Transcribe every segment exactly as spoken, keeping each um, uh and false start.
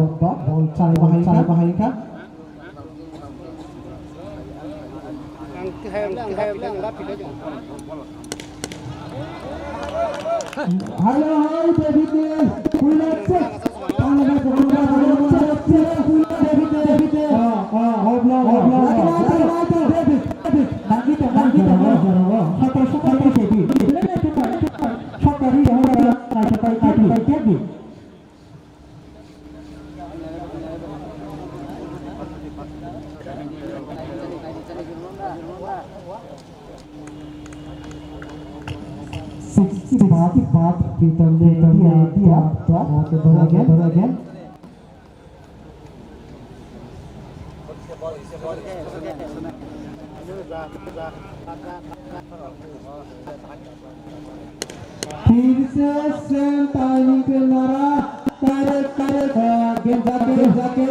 ball, ball, ball, chalai bahai, chalai bahai kha. Hello, hi, David Neil. David Neil. Ah, ah, oblong, oblong. David, David. Nangkhe tong, nangkhe tong. Sotro, sotro, sotro, David. Sotro, sotro, sotro, David. Sixty baht, baht, Pritam ne diya, diya, diya. Baht, baht, again, baht, again. फिर से same timing पे मारा, direct, direct, अ, गेंद जाके, जाके,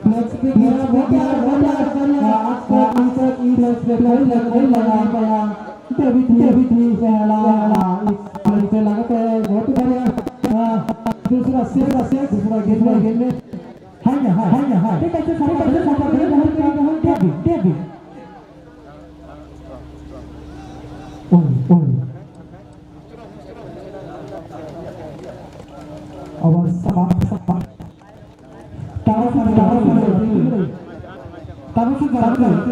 फ्लेक्स पे गिरा, वो क्या, वो क्या, वो क्या, आज तक, आज तक फ्लेक्स पे कोई लग, कोई लग नहीं पाया। डेविड, डेविड, पहला, पहला, इस फ्लेक्स पे लगा तो बहुत ही बढ़िया। अ, दूसरा सेट, दूसरा सेट, दूसरा गेंद में, गेंद में। हाँ, हाँ, हाँ, हाँ। ठीक है, ठीक है, ठीक है, ठीक है, David, David.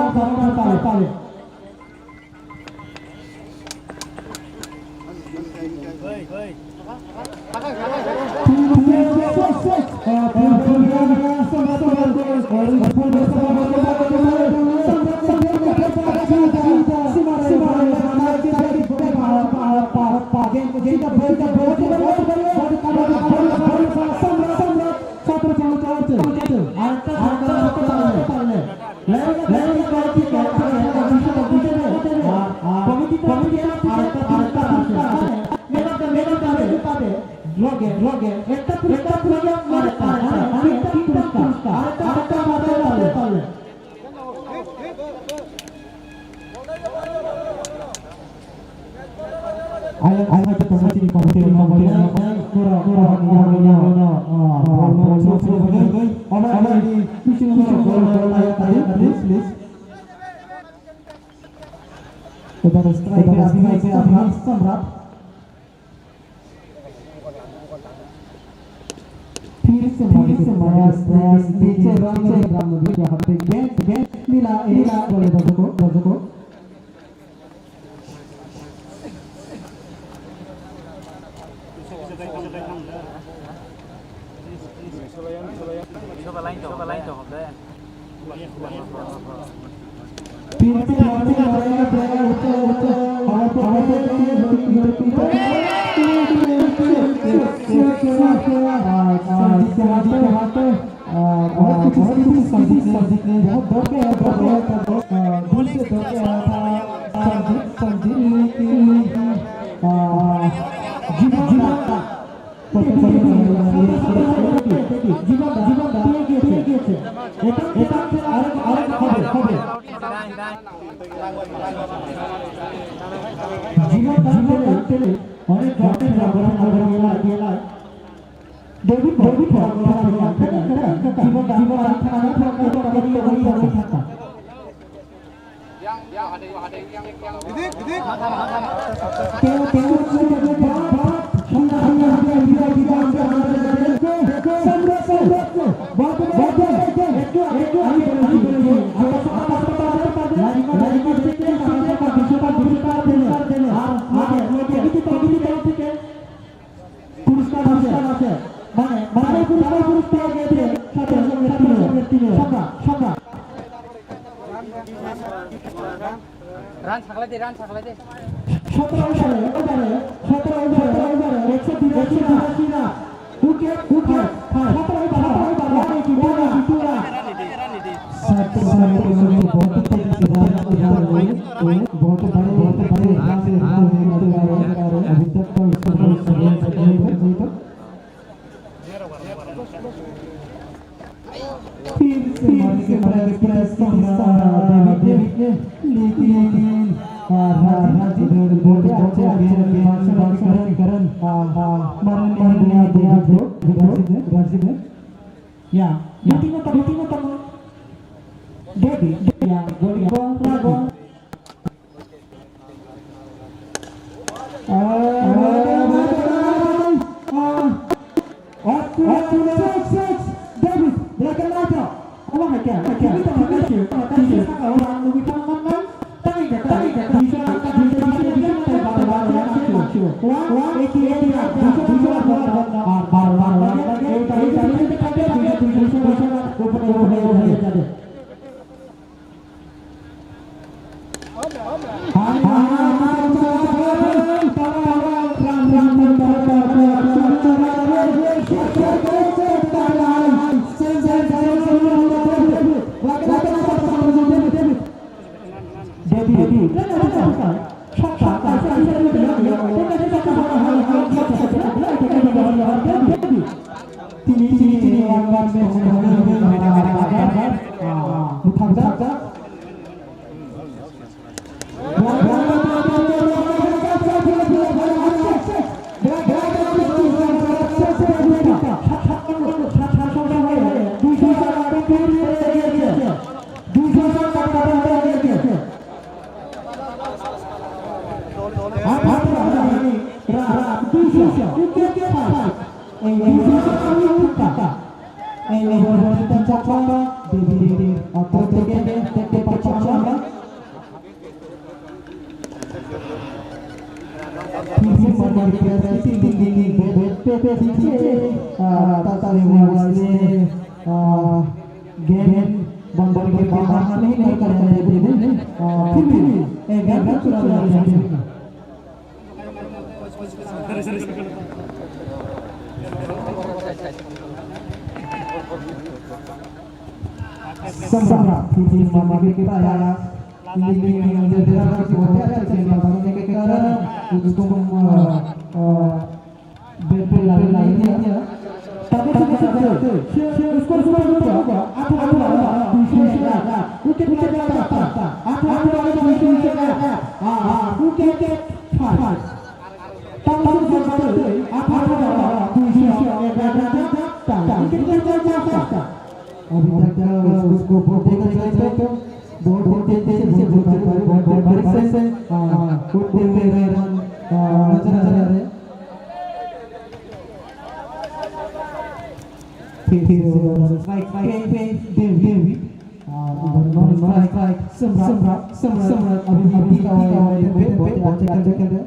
Thank you. Loge, loge, ekta puruskar, arekta, arekta, arekta puruskar, arekta, arekta, arekta, arekta. Ayang, ayang, kita mesti di komite, di komite, nora, nora, nora, nora, nora, ah, bol, bol, bol, bol, bol, bol. Oba, oba, ini, ini, ini, ini, ini, ini, please, please. Ebar strike, ebar strike, Samrat. फिर से मारे, फिर से मारे, strike, नीचे run, run, run, यहाँ पे गेंद, गेंद मिला, एक ball है, दर्शकों, दर्शकों। बहुत कुछ सीखने, बहुत डर के है, डर के है, डर के है, संजीव, संजीव, जीवन, जीवन, জীবন, জীবন, পেয়ে গিয়েছে। এটা, এটা, আরেক, আরেক হবে, হবে। Jibon tang tele, tele, onek jone jibon tang tele, tele, tele. David, David, jibon tang tele, tele, tele. Jibon tang tele, tele, tele, tele, tele. পুরস্কার আছে, পুরস্কার আছে। মানে, মানে, পুরস্কার, পুরস্কার পেয়েছে সতেরো জনের team। সংখ্যা, সংখ্যা। রান ছাগলাই দে, রান ছাগলাই দে। সতেরো ওভারে, ওভারে, সতেরো ওভারে, ওভারে, একশো তিরাশি রান। উইকেট, উইকেট, সতেরো ওভারে, সতেরো ওভারে, one eighty two রান। बहुत बड़े, बहुत बड़े हाथ से अभी तक तो इसको बहुत, बहुत, बहुत, बहुत। फिर से मारने के प्रयास की थी सारा डेविड ने, लेकिन, आ, राजीव ने बहुत अच्छे, अच्छे गेंदबाजी करण, करण, आ, आ, मारने नहीं दिया डेविड को, राजीव ने, राजीव ने। या, या। Batting में तो, batting में तो डेविड, या, गोल, गोल, गोल। Tini, tini, tini, one man match, ah, buthakjak. Game bang bang ke bang bang ni kar kar ya dede. Ah, phir bhi ek ghar ka chura chura ya. Samra, phir bhi mama ke kita ya. Ini, ini, ini, dia, dia, dia, dia, dia, dia, dia, dia, dia, उसको, अ, अ, Bel, bel, bel, bel, bel. Tapi, tapi, tapi, skor, skor, skor, apa, apa, apa, apa, wicket, wicket, apa, apa, apa, apa, apa, wicket, wicket, apa, ah, ah, wicket, wicket, five. Tapi, tapi, tapi, apa, apa, apa, apa, wicket, wicket, apa, apa, apa, wicket, wicket, apa, apa. अभी तक उसको बहुत देखा जाए तो बहुत, बहुत तेजी से, बहुत, बहुत, बहुत, बहुत बारीक से, आ, उड़ते हुए रन, आ, नजर आ रहे हैं। फिर, फिर से strike, strike पे डेविड, डेविड, आ, नॉन स्ट्राइक, सम्राट, सम्राट, सम्राट, अभी, अभी टिका हुआ है, बहुत, बहुत, बहुत अच्छा खेल रहे हैं।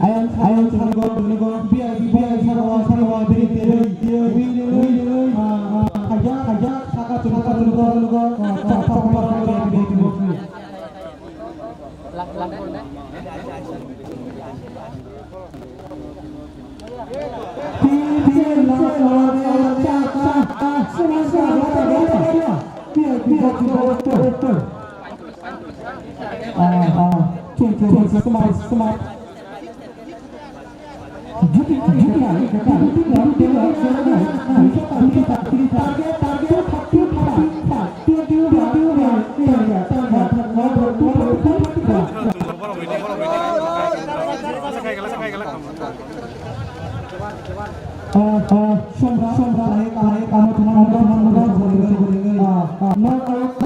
Ayang, ayang, sani go, sani go, B I P, B I P, saka, saka, bini, bini, bini, bini, ah, ah, khaijak, khaijak, saka, saka, saka, saka, saka, ah, saka, saka, saka, saka, saka, saka. Somra, somra, hai, hai, kamo thuma, thuma, thuma, thuma, thuma,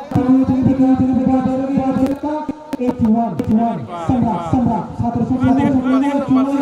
thuma, thuma, thuma, thuma, thuma, thuma, eighty one, eighty one, Samrak, Samrak, sotoroso, sotoroso, eighty one, eighty one,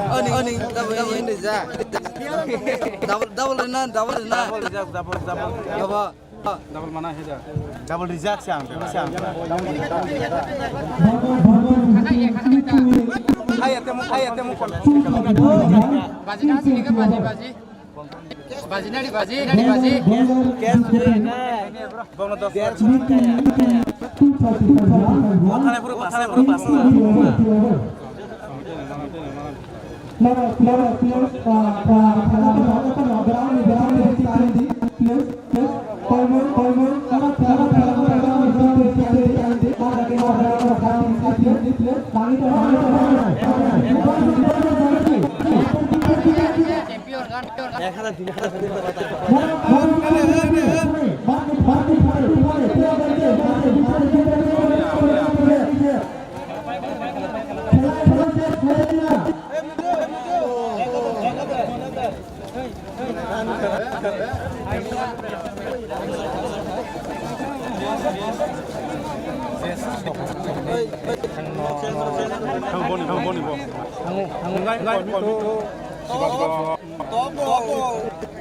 Ani, ani, double, double, double na, double na. Double, double, double. Double mana heda. Double rijak se ang, se ang. Hai, temo, hai, temo. Baji na sini ke baji, baji. Baji nari, baji, nari, baji. Bono dos. Othane puro pas, othane puro pas.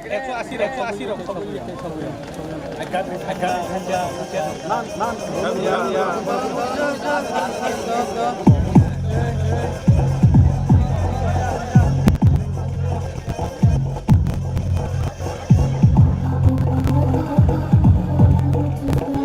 Ekso asi, ekso asi rok.